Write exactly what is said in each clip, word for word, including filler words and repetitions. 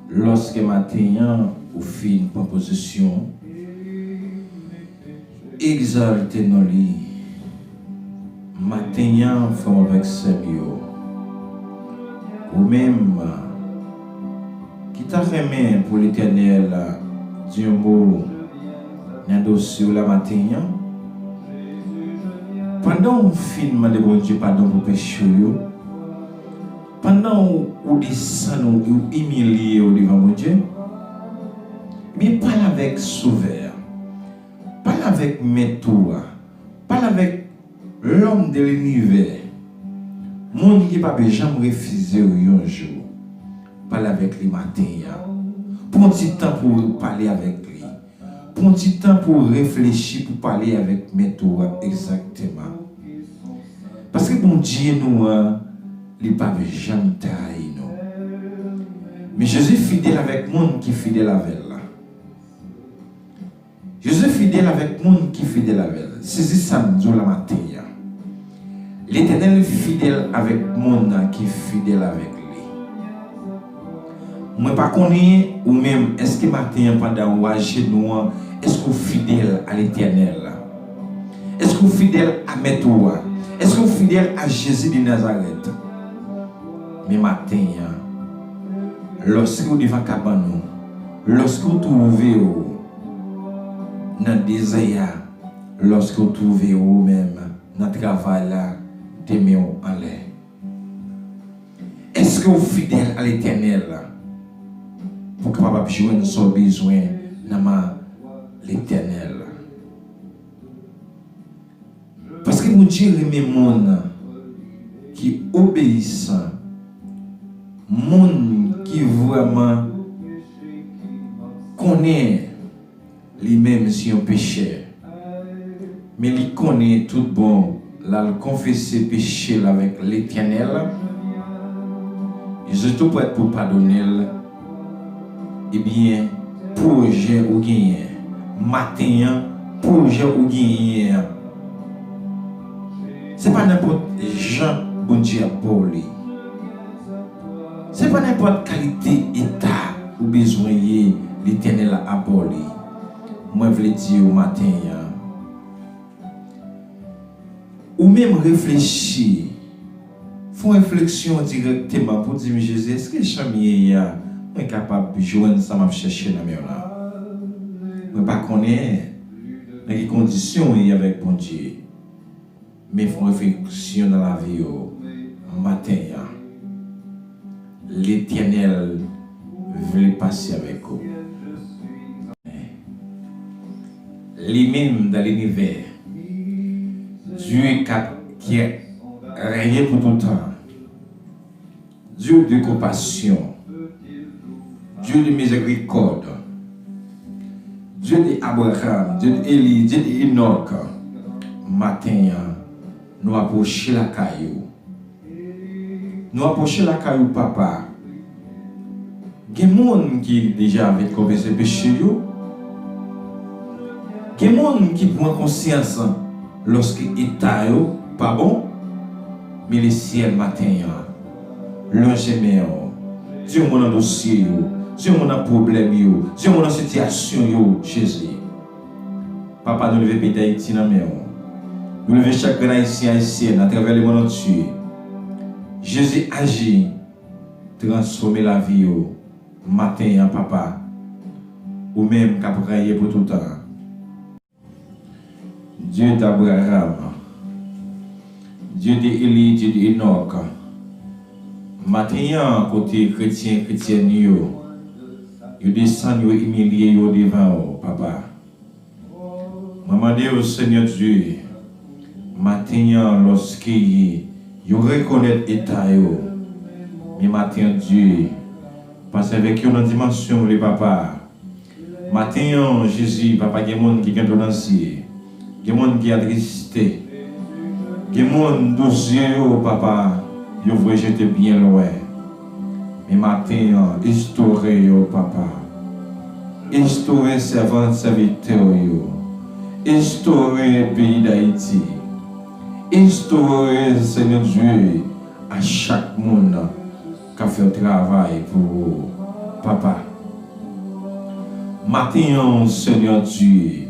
Lòske maten an ou fin pran pozisyon, egzalte non li. Maten an, frè m avèk sè m yo, ou menm ki ta renmen pou Letènèl di yon mo nan dosye w la maten an, pandan w fin mande Bondye padon pou peche w yo, pandan w, ou desann ou, ou imilye w devan Bondye, ebyen, pale avèk Sovè a. Pale avèk Mèt ou a. Pale avèk Lòm de linivè. Moun ki p ap janm refize w yon jou. Pale avèk li maten an. Pran ti tan pou w pale avèk li. Pran ti tan pou w reflechi, pou w pale avèk Mèt ou a egzakteman. Paske Bondye nou an, li p ap janm trayi nou. Men Jezi fidèl avèk moun ki fidèl avè l la. Jezi fidèl avèk moun ki fidèl avè l. Sezi sa m di w la maten an. Letènèl fidèl avèk moun ki fidèl avèk li. Mwen pa konnen ou menm, èske maten an pandan w ajenou an, èske w fidèl a Letènèl? Èske w fidèl a Mèt ou a? Èske w fidèl a Jezi de Nazarèt? Men maten an, lòske w devan kabann ou, lòske w twouve w nan dezè a, lòske w twouve w ou menm nan travay la, de men w anlè. Èske w fidèl a Letènèl pou w kapab ap jwenn sa w bezwen nan men Letènèl? Paske Bondye renmen moun ki obeyisan, moun ki vrèman konnen li menm se yon pechè, men li konnen tout bon l al konfese peche l avèk Letènèl, Jezi tou prèt pou padone l. Ebyen, pwojè ou genyen maten an, pwojè ou genyen an, se pa nenpòt jan Bondye ap ba w li. Se pa nenpòt kalite eta ou bezwen ye, Letènèl ap ba w li. Mwen vle di w maten an, ou menm reflechi, fè yon refleksyon dirèkteman pou w di m, Jezi, èske jan m ye a, mwen kapab jwenn sa m ap chèche nan men w la? Mwen pa konnen nan ki kondisyon w ye avèk Bondye. Men fè yon refleksyon nan lavi w maten an. Letènèl vle pase avèk ou. Li menm dans l'univers, Dieu qui a, qui a régné pour tout temps. Dieu de compassion, Dieu de miséricorde, Dieu de Abraham, Dieu de Élie, Dieu de Enoch. Maten an, nou apwoche lakay ou. Nou apwoche lakay ou, Papa. Gen moun ki deja avèk konfese peche yo. Gen moun ki pran konsyans lòske eta yo pa bon. Men Lesyèl maten an, lonje men w. Di yon mo nan dosye yo. Di yon mo nan pwoblèm yo. Di yon mo nan sitiyasyon yo, Jezi. Papa, nou leve peyi Dayiti nan men w. Nou leve chak grenn Ayisyen, Ayisyèn atravè lemonn antye. Jezi, aji, transfòme lavi yo maten an, Papa. Ou menm k ap règne pou toutan. Dieu d'Abraham, Dieu de Élie, Dieu de Enoch. Maten an, kote kretyen, kretyèn yo, yo desann, yo imilye yo devan w, Papa. Mwen mande w, Senyè Dye, maten an, lòske yo rekonèt eta yo, men maten an, Dye, pase avèk yo nan dimansyon w li, Papa. Maten an, Jezi, Papa, gen moun ki gen dlo nan zye. Gen moun ki atriste. Gen moun dlo zye yo, Papa, yo voye jete byen lwen. Men maten an, restore yo, Papa. Restore sèvant, sèvitè yo. Restore peyi Dayiti. Restore, Senyè Dye, a chak moun k ap fè yon travay pou ou. Papa, maten an, Senyè Dye,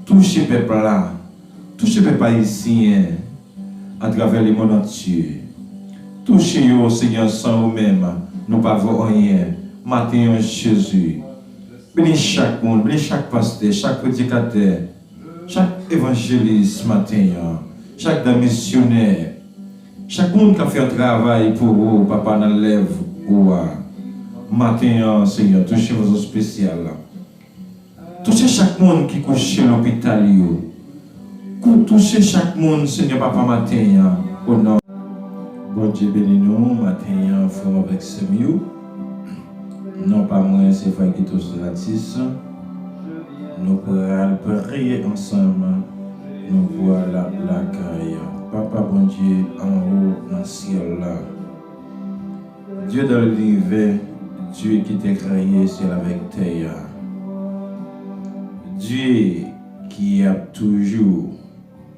touche pèp la, touche pèp ayisyen atravè lemonn antye. Touche yo, Senyè, san ou menm, nou pa vo anyen. Maten an, Jezi, beni chak moun, beni chak pastè, chak predikatè, chak evanjelis maten an, chak dan misyonè, chak moun k ap fè yon travay pou ou, Papa, nan lèv ou a. Maten an, Senyè, touche yon fason espesyal. Touche chak moun ki kouche lopital yo. Kou-, touche chak moun, Senyè Papa, maten an, o non. Bondye beni nou maten an, frè m avèk sè m yo. Non pa mwen, se frè Guito Solatis. Nou pral priye ansanm. Nou pral lakay Papa Bondye anwo nan syèl la. Dieu de l'univers, Dieu qui te kreye syèl avèk tè a. Dieu qui ap toujou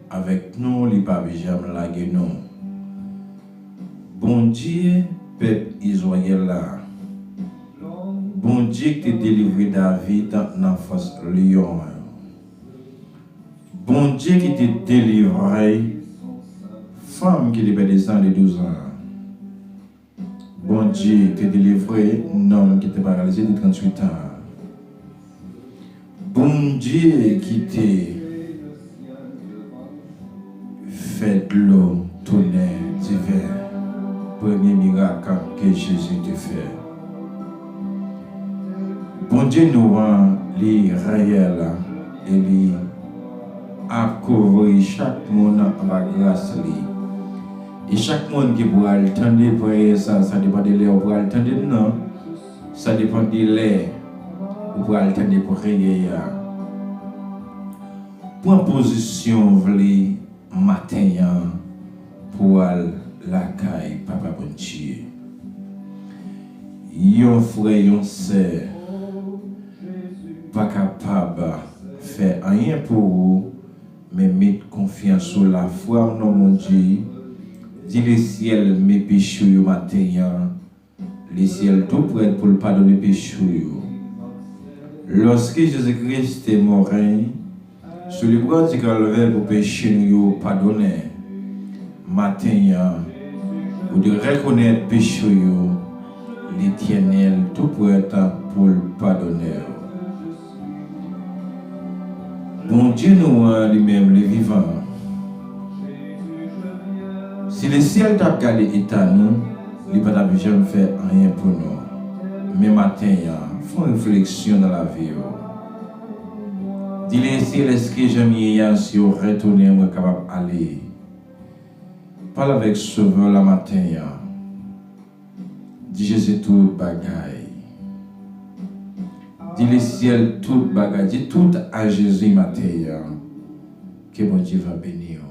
avèk nou, li p ap janm lage nou. Bondye pèp Izrayèl la. Bondye ki te delivre David nan fòs lyon an. Bondye ki te delivre fanm ki te pèdi san de douz an. Bondye te delivre nonm ki te paralize de tranntuit an. Bondye ki te fè dlo tounen diven. Premye mirak ke Jezi te fè. Bondye nou an, li reyèl e li ap kouvri chak moun anba gras li. E chak moun ki pral tande priyè sa, sa depann de lè ou pral tande l nan, sa depann de lè ou pral tande priyè a. Pran pozisyon w vle maten an pou w al lakay Papa Bondye. Yon frè, yon sè pa kapab fè anyen pou ou, men met konfyans ou, lafwa w nan Bondye. Di lesyèl men peche w yo maten an. Lesyèl tou prèt pou l padone peche w yo. Lòske Jezi Kris te mouri sou lebwa di Kalvè pou peche nou yo padonnen, maten an, ou dwe rekonèt peche w yo, Letènèl tou prèt pou l padone w. Bondye nou an, li menm, li vivan. Si lesyèl t ap gade eta nou, li pa t ap janm fè anyen pou nou. Men maten an, fè yon refleksyon nan lavi w. Di lesyèl, èske jan m ye a, si w retounen, mwen kapab ale? Pale avèk Sovè w la maten an. Di Jezi tout bagay. Di lesyèl tout bagay. Di tout a Jezi maten an. Ke Bondye va beni w.